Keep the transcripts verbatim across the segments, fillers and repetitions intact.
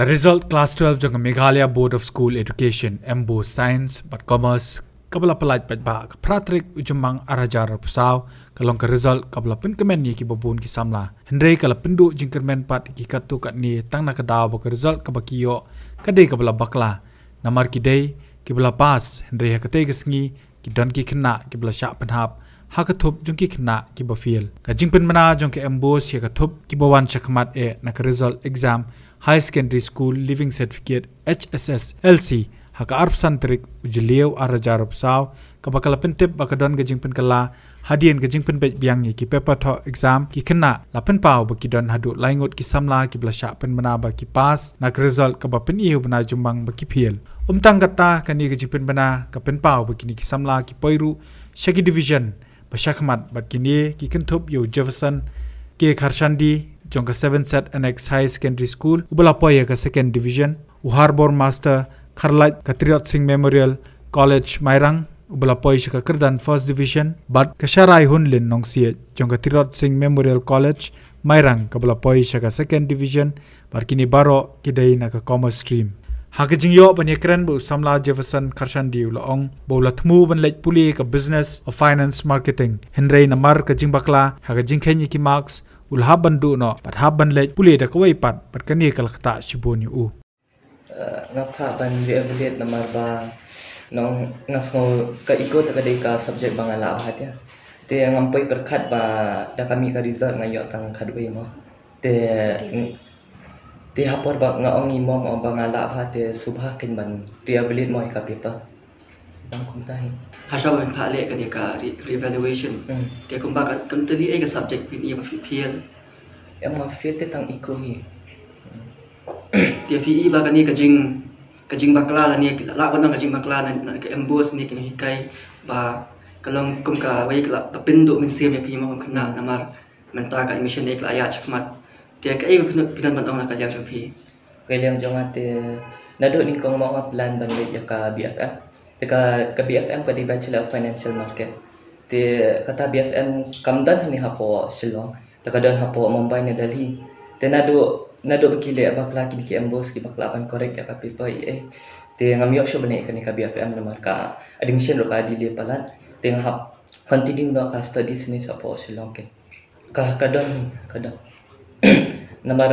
Result Class twelve jong ka Meghalaya Board of School Education, MBOSE Science bad Commerce, kaba la pyllait paidbah ka phra tarik u Jymmang ar hajar arphew saw, ka long ka result kaba la pynkmen ïa kiba bun ki samla. Hynrei ka la pynduh jingkyrmen pat ïa ki katto katne tang na ka daw ba ka result kaba ki ïoh ka dei kaba la bakla. Namar ki dei kiba la pass, hynrei ha katei ka sngi ki don ki khynnah kiba la shah pynhap ha ka thup jong ki khynnah kiba fail. Ka jingpynbna jong ka MBOSE ïa ka thup kiba wan shakhmat eh na ka result exam High Secondary School Leaving Certificate, HSSLC, ha ka arphew san tarik u Jylliew ar hajar arphew saw, kaba ka la pyntip ba ka don ka jingpynkylla hadien ka jingpynbeit biang ïa ki paper thoh exam, ki khynnah la pynpaw ba ki don haduh lai ngut ki samla kiba la shah pynbna ba ki pass na ka result kaba pyni u bnai Jymmang ba ki fail. Ym tang katta, kane ka jingpynbna ka pynpaw ba kine ki samla ki poi ruh sha ki division ba shakhmat bad kine ki kynthup ïa u Jefferson K Kharshandi jong ka Seven Set Annex High Secondary School, uba la poi ïa ka second division, u Harbour Master Kharlait ka Tirot Sing Memorial College Mairang, uba la poi sha ka kyrdan first division, bad ka Sharai Hunlin Nongsiej jong ka Tirot Sing Memorial College Mairang, kaba la poi sha ka second division, bad kine baroh ki dei na ka commerce stream. Ha ka jingïoh ban ïakren bad u samla Jefferson Kharshandi u la ong ba u la thmu ban leit pule ka Business of Finance Marketing, hynrei namar ka jingbakla ha ka jingkheiñ ïa ki marks, u la hap ban duh noh bad hap ban leit pule da kawei pat, bad kane ka la ktah shibun ïa u. Eh, nga phah ban re-evaluate namar ba nong nga sngew ka eco te ka dei ka subject ba nga lah bha te. Te ngam poi pyrkhat ba da ka mih ka result nga ïoh tang khatwei mo. Te, te ha por ba nga ong i mom ong ba nga lah bha te shu bha kein ban re-evaluate mo ïa ka paper. Tang kumta hi. Ha shuwa ban phah leh kane ka re-, re-evaluation. Hmm. Te kumba ka, kam tylli ei ka subject phin ïa ba phi fail? Em, nga fail te tang eco hi. Hmm. Te phi i ba kane ka jing, ka jingbakla lane lah ban ong ka jingbakla na, na ka MBOSE ne kine hikai ba ka long kum kawei ka la, ka pynduh mynsiem ïa phi mo kum khynnah namar mynta ka admission ne ka la ïaid shakhmat. Te kaei ba phi, phi don ban ong na ka liang jong phi? Ka liang jong nga te naduh nyngkong mo nga plan ban leit ïa ka BFM. Te ka, ka BFM ka dei Bachelor of Financial Market. Te kata BFM kam don hangne hapoh Shillong. Te ka don hapoh Mumbai ne Delhi. Te naduh, naduh ba ki leh bakla kine ki MBOSE ki bakla ban correct ïa ka paper ei ei. Te ngam ïoh shuh ban leit kane ka BFM namar ka admission ruh ka delay palat. Te nga hap continue noh ka studies hangne hapoh Shillong kein. Ka, ka don hi, ka don. Namar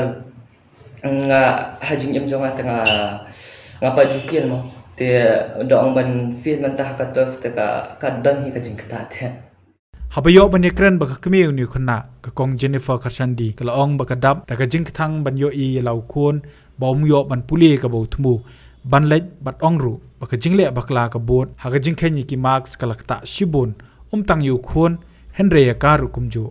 nga ha jingim jong nga te nga, nga pat ju fail mo. Te da ong ban fail mynta ha ka twelve te ka, ka don hi ka jingktah te. Haba ïoh ban ïakren bad ka kmie une u khynnah, ka Kong Jennifer Kharshandi, ka la ong ba ka dap da ka jingkthang ban ïohi ïa la u khun ba um ïoh ban pule kaba u thmu ban leit, bad ong ruh ba ka jingleh bakla ka board ha ka jingkheiñ ïa ki marks ka la ktah shibun, ym tang ïa u khun hynrei ïa ka ruh kumjuh.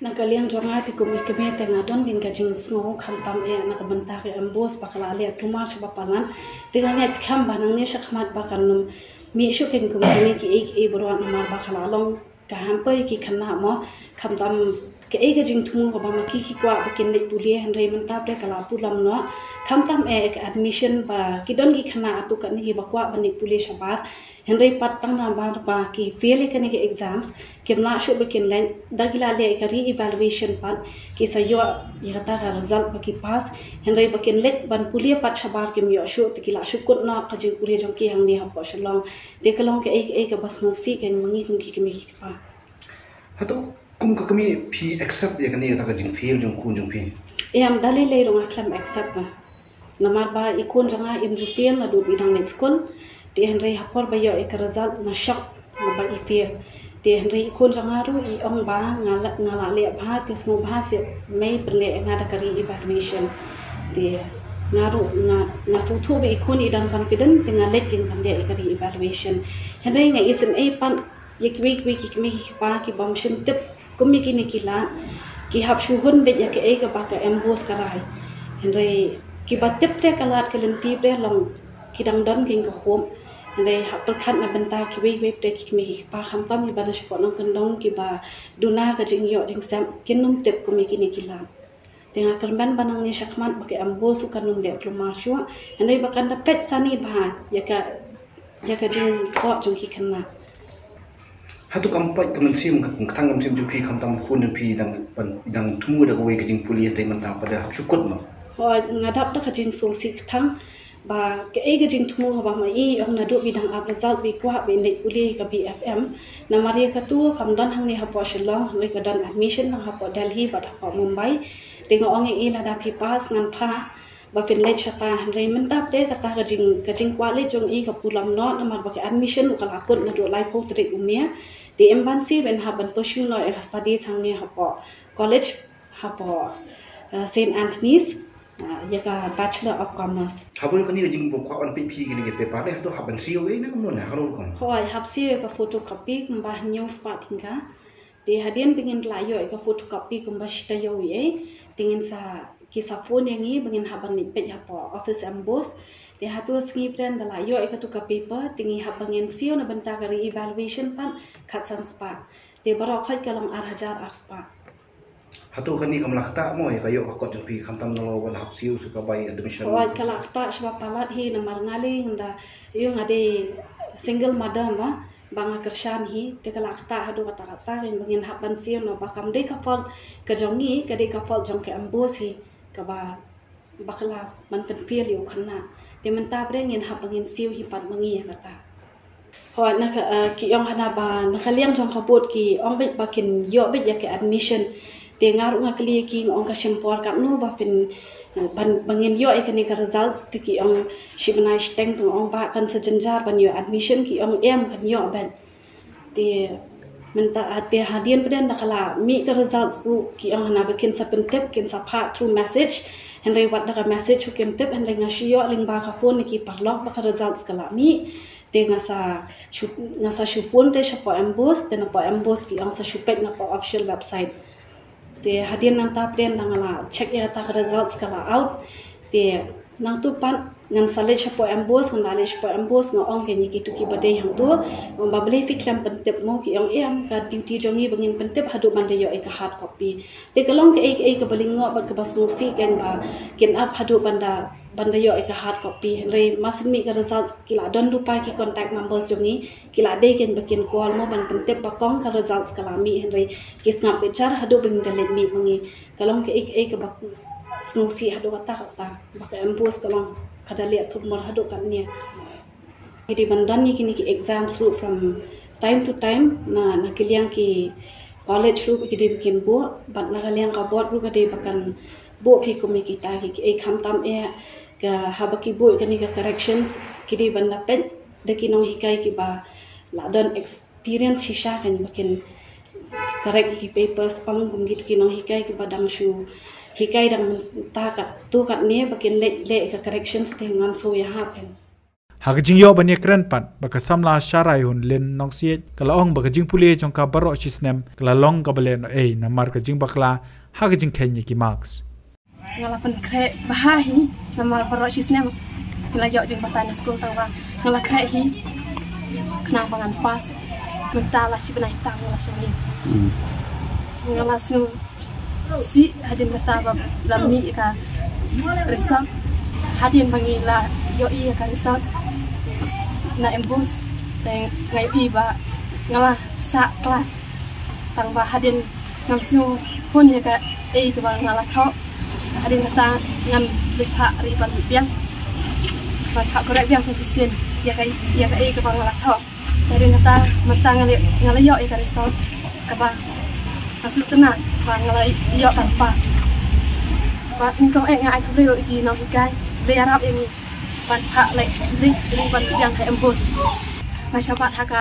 Na ka liang jong nga te kum i kmie te nga don kein ka jingsngew khamtam eh na ka bynta ka MBOSE ba ka la leh kulmar sha ba palat. Te nga ngeit skhem ba nangne shakhmat ba kan ym mih shuh kein kum kine kiei kiei baroh namar ba ka la long ka hamper ïa ki khynnah mo, khamtam kaei ka jingthmu kaba ma ki ki kwah ba kin leit pule hynrei mynta pat ka la purlam noh. Khamtam eh ka admission ba ki don ki khynnah katto katne kiba kwah ban leit pule shabar. Hynrei pat tang namar ba ki fail ïa kane ka exams, kim lah shuh ba kin leit, da ki la leh ïa ka re-evaluation pat, ki sa ïoh ïa kata ka result ba ki pass. Hynrei ba kin leit ban pule pat shabar kim ïoh shuh, te ki la shu kut noh ka jingpule jong ki hangne hapoh Shillong. Te ka long kaei kaei kaba sngewsih kein ma ngi kum ki kmie ki kpa. Hato kum ka kmie phi accept ïa kane kata ka jingfail jong u khun jong phi? Em, da lei lei ruh nga khlem accept na. Namar ba i khun jong nga im ju fail naduh ba i dang leit skul. Te hynrei ha por ba ïoh ïa ka result nga shock namar ba i fail. Te hynrei i khun jong nga ruh i ong ba nga la, nga la leh bha te sngewbha seh mei pynleh ïa nga da ka re-evaluation. Te nga ruh nga, nga sngewthuh ba i khun i don confident te nga leit kein ban leh ïa ka re-evaluation. Hynrei nga isynei pat ïa kiwei kiwei ki kmie ki kpa ki bym shym tip kum ïa kine ki lad, ki hap shu hun beit ïa kaei kaba ka MBOSE ka rai. Hynrei kiba tip te ka lad ka lynti te long ki dang don kein ka hope. Hynrei hap pyrkhat na bynta kiwei kiwei te ki kmie ki kpa khamtam kiba na shapoh nongkyndong kiba duna ka jingïoh jingsep kin ym tip kum ïa kine ki lad. Te nga kyrmen ba nangne shakhmat ba ka MBOSE kan ym leh kulmar shuh. Hynrei ba kan da peit sani bha ïa ka, ïa ka jingthoh jong ki khynnah. Hato kam pait ka mynsiem, ka kthang ka mynsiem jong phi khamtam u khun jong phi dang, dang thmu da kawei ka jingpule hynrei mynta pat da hap shu kut mo? Hooid, nga dap da ka jingsngewsih kthang ba kaei ka jingthmu kaba ma i ong naduh ba i dang ap result ba i kwah ba in leit pule ka B F M. Namar ïa katu kam don hangne hapoh Shillong, hynrei ka don admission tang hapoh Delhi bad hapoh Mumbai. Te nga ong ïa i lada phi pass ngan phah ba phin leit shata, hynrei mynta pat kata ka jing, ka jingkwah leit jong i ka pulom noh namar ba ka admission ka la kut naduh laiphew tarik u May. Te em ban siew ban hap ban pursue noh ïa ka studies hangne hapoh college hapoh, eh, Saint Anthony's, eh, ïa ka Bachelor of Commerce. Haba kane ka jingkwah ban peit phi kane ka paper, hato hap ban siew ei ne kumno ne, ha ka rukom? Hooid, hap siew ïa ka photocopy kumba hynñiew spah tyngka. Te hadien ba ngin la ïoh ïa ka photocopy kumba shi taïew ei, te ngin sa, ki sa phone ïa ngi ba ngin hap ban leit peit hapoh office emboss. Te hato sngi pat da la ïoh ïa katu ka paper, te ngi hap ban ngin siew na bynta ka re-evaluation pat khatsan spah. Te baroh khoit ka long ar hajar ar spah. Hato kane kam lah ktah mo ïa ka ïoh ka kot jong phi, khamtam nalor ban hap siew sha ka bai admission? Hooid, ka lah ktah shwa palat hi namar nga lei nga da, ïoh nga dei single mother ma, ba nga kyrshan hi, te ka lah ktah haduh katta katta, ba ngin hap ban siew noh ba kam dei ka fault ka jong ngi, ka dei ka fault jong ka emboss hi, kaba bakla ban pynfail ïa u khynnah. Te mynta pat ngin hap ba ngin siew hi pat ma ngi ïa kata. Hooid, na ka, eh, ki ong hana ba na ka liang jong ka board ki ong beit ba kin ïoh beit ïa ka admission. Te nga ruh nga kylli ïa ki, nga ong ka shim por katno ba phin, eh, ban, ba ngin ïoh ïa kane ka result, te ki ong shi bnai shiteng. Te nga ong ba kan sa jynjar ban ïoh admission, ki ong em, kan ïoh beit. Te mynta, ah, te hadien pat da ka la mih ka results ruh ki ong hana ba kin sa pyntip, kin sa phah through message. Hynrei wat da ka message ruh kim tip, hynrei nga shu ïoh lyngba ka phone na ki paralok ba ka results ka la mih. Te nga sa shu, nga sa shu phone te shapoh emboss, te napoh emboss ki ong sa shu peit napoh official website. Te hadien nangta pat da nga la check ïa kata ka results ka la out. Te nangtu pat ngan sa leit shapoh emboss, ngan da leit shapoh emboss nga ong kane ïa kitu kiba dei hangtu, ong ba balei phi khlem pyntip mo, ki ong em, ka duty jong ngi ba ngin pyntip haduh ban da ïoh ïa ka hard copy. Te ka long kaei kaei kaba lyngngoh bad kaba sngewsih kan ba kin ap haduh ban da, ban da ïoh ïa ka hard copy. Hynrei mar syn mih ka result ki la don lypa ki contact numbers jong ngi, ki la dei kan ba kin call mo ban pyntip ba kong ka results ka la mih, hynrei ki sngap bitar haduh ba ngin da leit mih ma ngi. Ka long kaei kaei kaba sngewsih haduh katta katta ba ka emboss ka long ka da leh thupmor haduh katne. Ki dei ban don ïa kine ki exams ruh from time to time na, na ki liang ki college ruh ki dei ba kin buh, bad na ka liang ka board ruh ka dei ba kan buh phi kum ïa kita ki, ki, eh, khamtam eh ka haba ki buh kane ka corrections ki dei ban da peit da ki nonghikai kiba la don experience shisha kan ba kin correct ïa ki papers, ym kum kito ki nonghikai kiba dang shu hikai dang mynta katto katne ba kin leh, leh ka corrections te ngam sngew ïahap kan. Ha ka jingïoh ban ïakren pat bad ka samla Sharaihunlin Nongsiej, ka la ong ba ka jingpule jong ka baroh shi snem ka la long kaba lehnohei namar ka jingbakla ha ka jingkheiñ ïa ki marks. Nga la pynkhreh bha hi namar baroh shi snem nga la ïoh jingbatai na skul, tangba nga la khreh hi khnang ba ngan pass. Mynta la shi bnai tam nga la shong hi. Nga la sngew sih hadien kata ba la mih ka result. Hadien ba ngi la ïohi ïa ka result na emboss, te nga ïohi ba nga la sah klas, tangba hadien ngam sngewhun ïa kaei kaba nga la thoh. Hadien kata ngan leit phah ri ban biang, ban phah correct biang sa shisien ïa ka, ïa kaei kaba nga la thoh. Hadien kata mynta nga la, nga la ïoh ïa ka result kaba nga sngewtynnat ba nga la ïoh ban pass. Ba nyngkong eh nga ai khublei ïa ki nonghikai, Blei ïarap ïa ngi ban phah leit ri, ri ban biang ha emboss. Nga shah bat ha ka,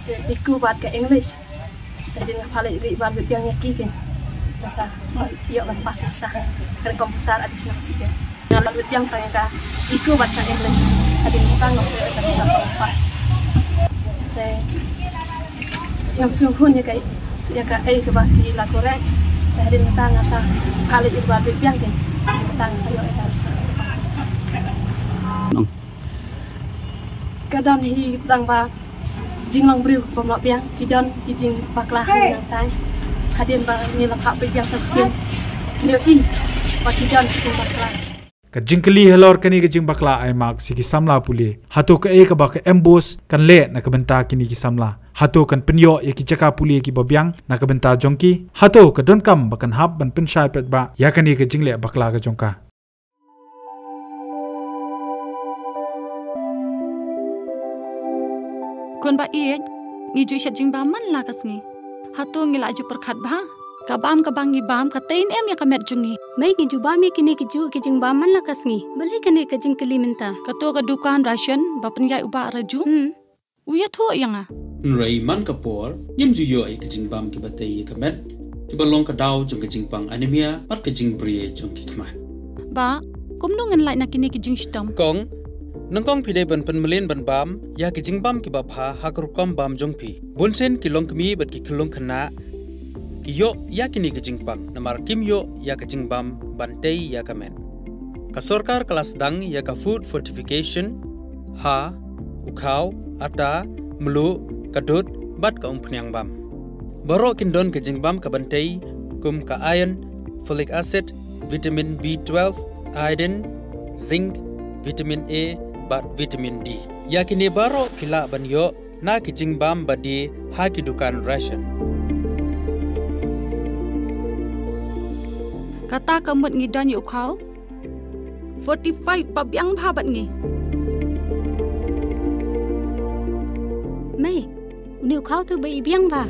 eh, ECO bad ka English. Te hadien nga phah leit ri bad biang ïa ki, ki sa ïoh ban pass sa ka computer additional subject. Nga la biang tang ïa ka ECO bad ka English. Hadien kata nga sa ïoh ban pass. Te ngam sngewhun ïa ka, ïa kaei kaba ki la correct. Te hadien kata nga sa phah leit ri bad biang, ki kata nga sa ïoh ïa ka result. Ka don hi tang ba jinglong briew bym lah biang, ki don ki jingbakla ha nangtai. Hadien ba ngi la phah biang sa shisien, ngi ïohi ba ki don ki jingbakla. Ka jingkylli halor kane ka jingbakla ai marks ïa ki samla pule, hato kaei kaba ka emboss kan leh na ka bynta kine ki samla? Hato kan pynïoh ïa ki jaka pule kiba biang na ka bynta jong ki? Hato ka donkam ba kan hap ban pynshai paidbah ïa kane ka jingleh bakla ka jong ka? Khun ba ïeit, ngi ju shet jingbam man la ka sngi. Hato ngi la ju pyrkhat bha? Ka bam kaba ngi bam ka tei ne em ïa ka met jong ngi. Mei, ngi ju bam ïa kine ki ju ki jingbam man la ka sngi. Balei kane ka jingkylli mynta? Kato ka dukan ration ba pynïaid u Bah Raju. Hmm. U ïathuh ïa nga. Hynrei man ka por, ngim ju ïoh ïa ki jingbam kiba tei ïa ka met, kiba long ka daw jong ka jingpang anemia, bad ka jingbriew jong ki khmat. Bah, kumno ngan lait na kine ki jingshitom? Kong, nyngkong phi dei ban pynmlien ban bam ïa ki jingbam kiba bha ha ka rukom bam jong phi. Bunsien ki longkmie bad ki khyllung khynnah ki ïoh ïa kine ki jingpang, namar kim ïoh ïa ka jingbam ban tei ïa ka met. Ka sorkar ka la sdang ïa ka food fortification ha u khaw, ata, mluh, ka dud, bad ka umphniang bam. Baroh kin don ka jingbam ka ban tei, kum ka iron, folic acid, vitamin B twelve, iodine, zinc, vitamin A, bad vitamin D. Ïa kine baroh phi lah ban ïoh na ki jingbam ba die ha ki dukan ration. Kata ka mut ngi don ïa u khaw fortified ba biang bha bad ngi. Mei, une u khaw tu ba i biang bha.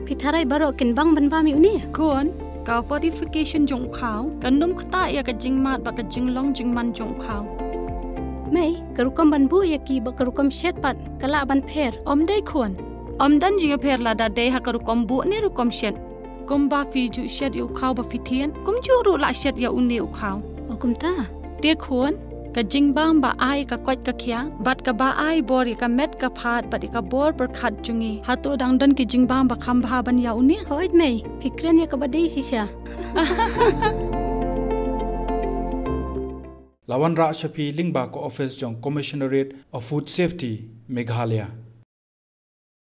Phi tharai baroh kin bang ban bam ïa une? Khun, ka fortification jong u khaw kan ym ktah ïa ka jingmad bad ka jinglong jingman jong u khaw. Mei, ka rukom ban buh ïa ki bad ka rukom shet pat ka lah ban pher? Ym dei khun. Ym don jingïapher lada dei ha ka rukom buh ne rukom shet. Kumba phi ju shet ïa u khaw ba phi thied, kumjuh ruh lah shet ïa une u khaw. O kumta? Te khun, ka jingbam ba ai ka koit ka khiah, bad kaba ai bor ïa ka met ka phad, bad ïa ka bor pyrkhat jong ngi. Hato dang don ki jingbam ba kham bha ban ïa une? Hooid mei, phi kren ïa kaba dei shisha. La wanrah sha phi lyngba ka office jong Commissionerate of Food Safety, Meghalaya.